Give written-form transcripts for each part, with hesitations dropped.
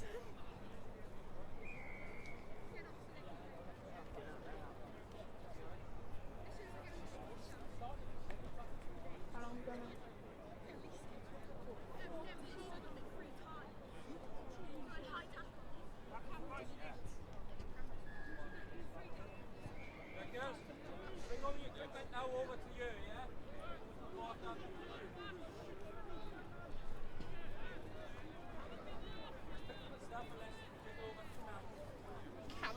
How long we gonna? Right, girls, bring all the equipment now over to you, yeah? Mark up. Just pick up the stuff and let's take it over to camp. Camp.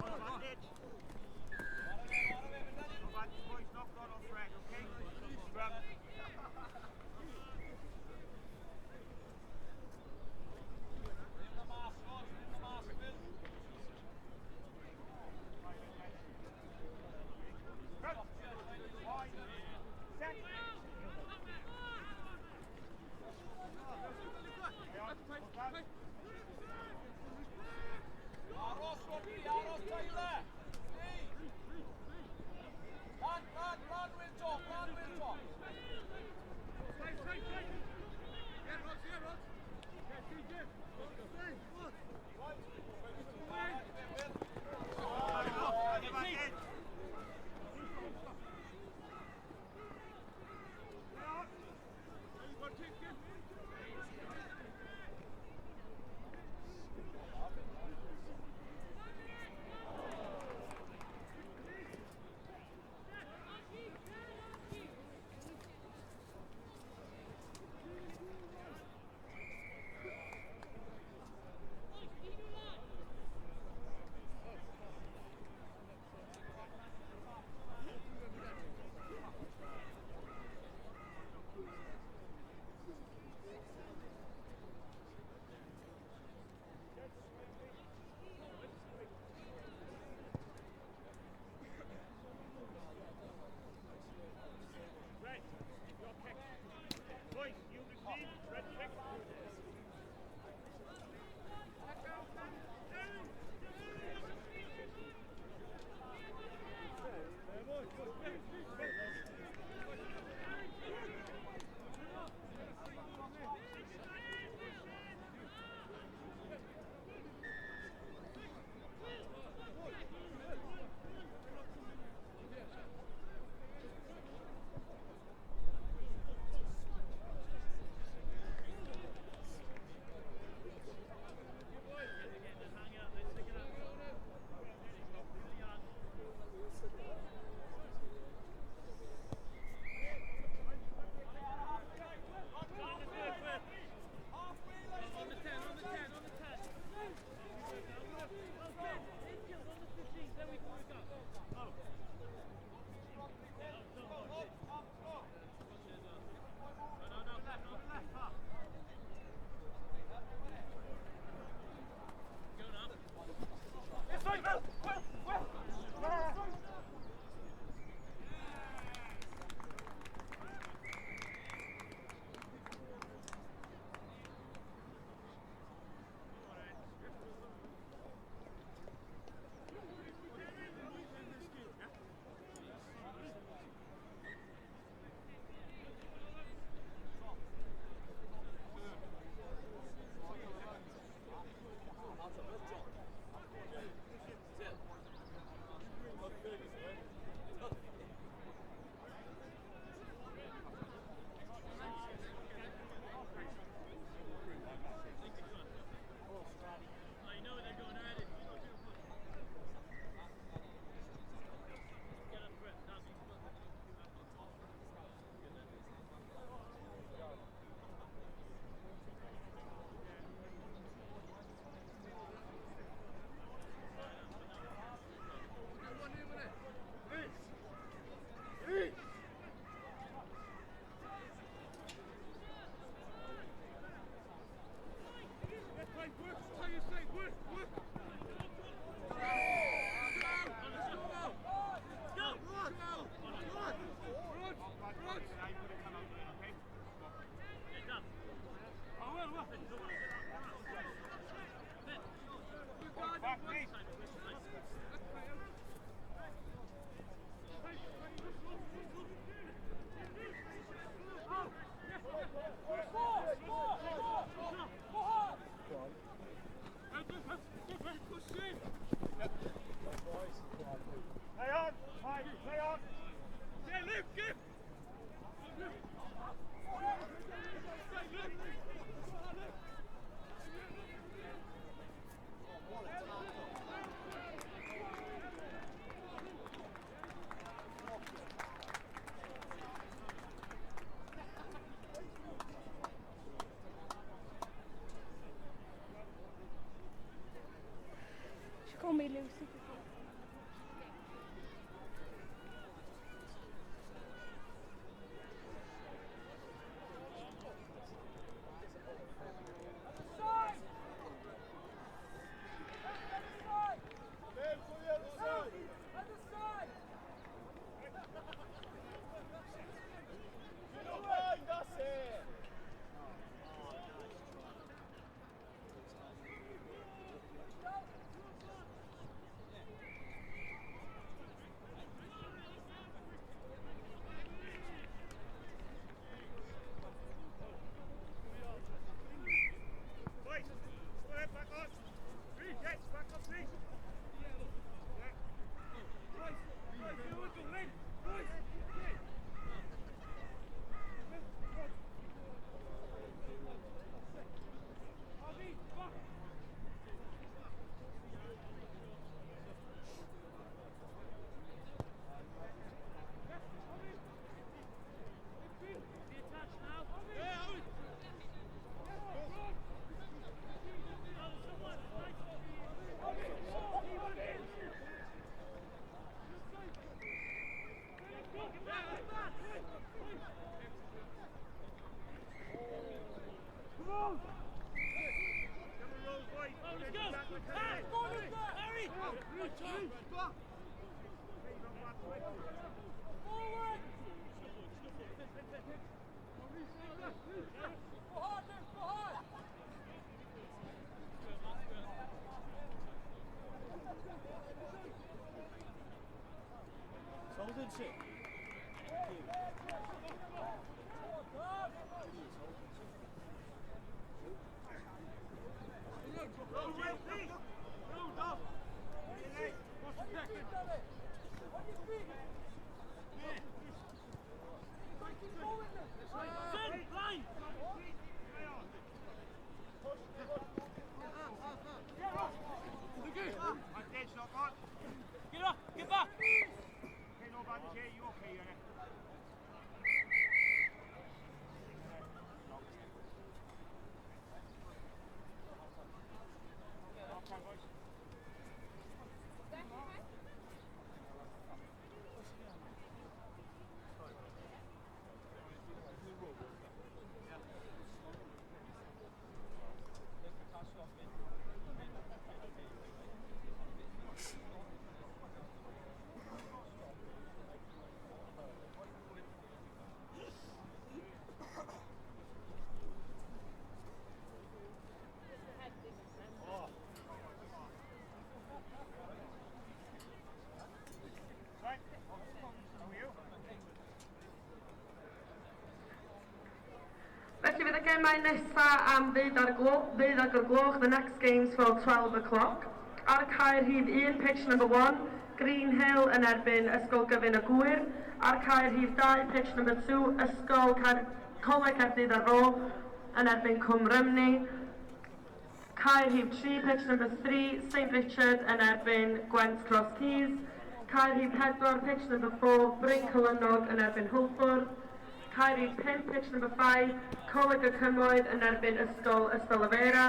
Advantage. Advantage, boys, knock on off red, okay? Scrum. Bring the mask on, bring the mask in. Front. Wide. Set. Aros, Rodri, aros, Tyler. Hey. Run, run, run, Will Top, run, Will Top. Advantage. Now you've got to come out there, okay? Back, please. Play on, five, play on. She called me Lucy before. Boys, go ahead, back on. Yes, back up, please. Yeah. Double roll, boys. Let's go. Roll, Will, please. Advantage, knock on. Get up, get back. Okay, no advantage here. You okay, yeah? Off, boys. Right. How are you? Felly fydd y gemau nesaf am ddeuddag ar glo- ddeuddag o'r gloch, the next games for 12 o'clock. Ar y cae rhif 1, pitch number 1, Green Hill yn erbyn Ysgol Gyfun y Gŵyr. Ar cae rhif 2, pitch number 2, Ysgol Car Coleg Caerdydd ar Fro yn erbyn Cwm Rymni. Cae rhif 3, pitch number 3, St Richard yn erbyn Gwent Cross Keys. Cae rhif 4, pitch number 4, Bryn Celynog yn erbyn Hwlffordd. Cae rhif 5, pitch number 5, Coleg y Cymoedd yn erbyn Ysgol Ystalyfera.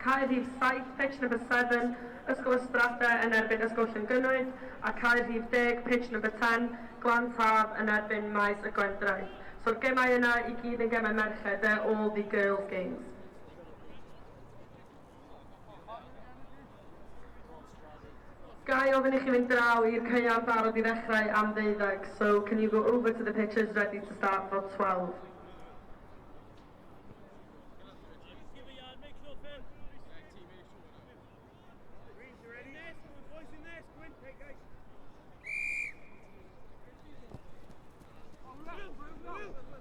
Cae rhif 7, pitch number 7, Ysgol Ystrade yn erbyn Ysgol Llangynwyd. A cae rhif 10, pitch number 10, Glan Taf yn erbyn Maes y Gwendraeth. So'r gemau yna i gyd yn gemau merched, they're all the girls games. Ga i ofyn i chi fynd draw i'r caeau'n barod i ddechrau am 12, so can you go over to the pitches ready to start for 12? Greens, you ready? Boys in this, go in, hey guys. Will, Will, Will, Will,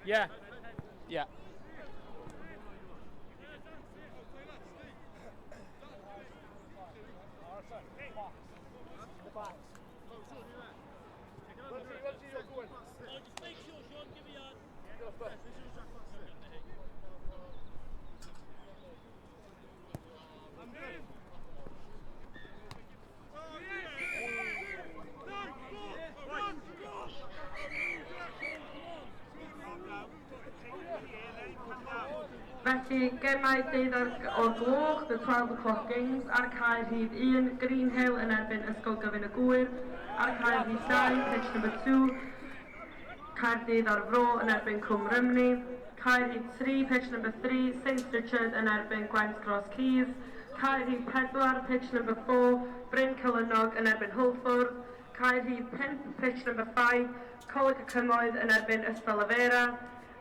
Yeah. Yeah. Felly, gemau 12 o'r gloch, the 12 o'clock games, ar cae rhif 1, Greenhill yn erbyn Ysgol Gyfun y Gŵyr, ar cae rhif 2, pitch number 2, Caerdydd a'r Fro yn erbyn Cwm Rhymni, cae rhif 3, pitch number 3, St Richard yn erbyn Gwent Cross Keys, cae rhif 4, pitch number 4, Bryn Celynnog yn erbyn Hwlffordd, cae rhif 5, pitch number 5, Coleg y Cymoedd yn erbyn Ystalyfera,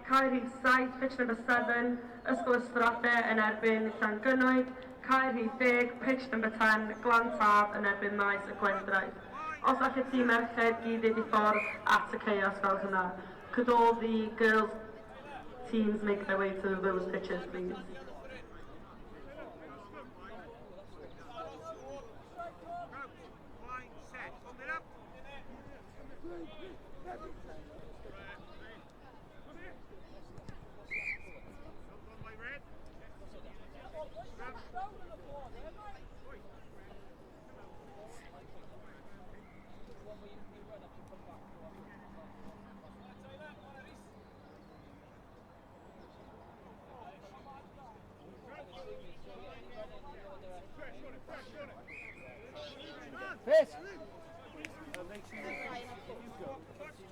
cae rhif 7, pitch number 7, Ysgol y Strade yn erbyn Llangynwyd, cae rhif 10, pitch number 10, Glan Taf yn erbyn Maes y Gwendraeth. Os allai tîm merched gyd i ffordd at y caeau fel hynna. Could all the girls teams make their way to those pitches, please? Line, set. Hold it up. Not by red.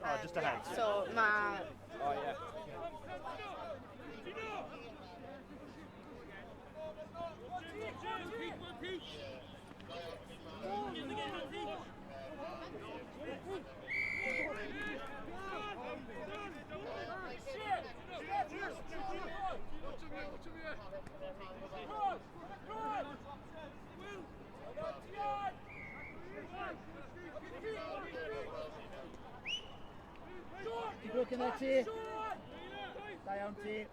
Oh, just ahead. So mae Oh, yeah. yna ti. Da iawn ti.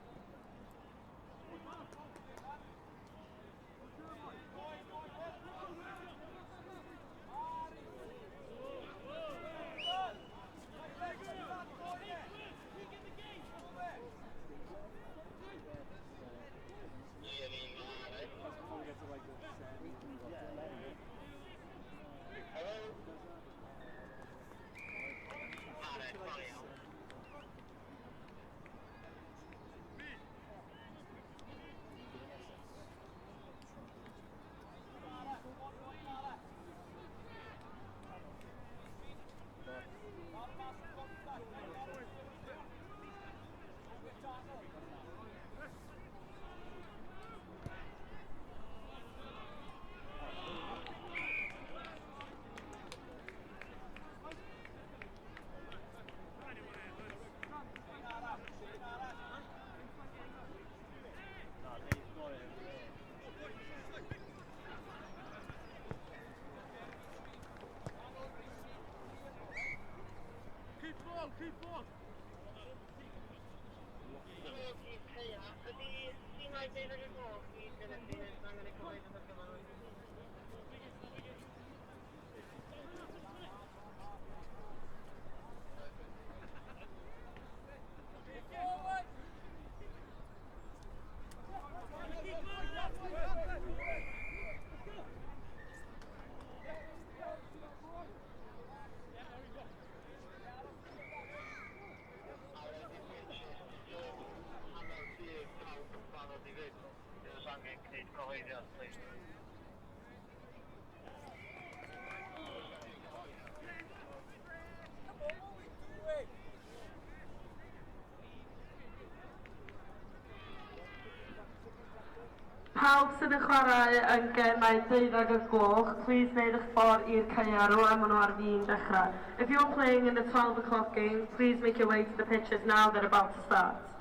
Pawb sydd yn chwarae yn gemau 12 o'r gloch, please wneud eich ffordd i'r caeau rwan, maen nhw ar fin dechrau. If you're playing in the 12 o'clock games, please make your way to the pitches now, they're about to start.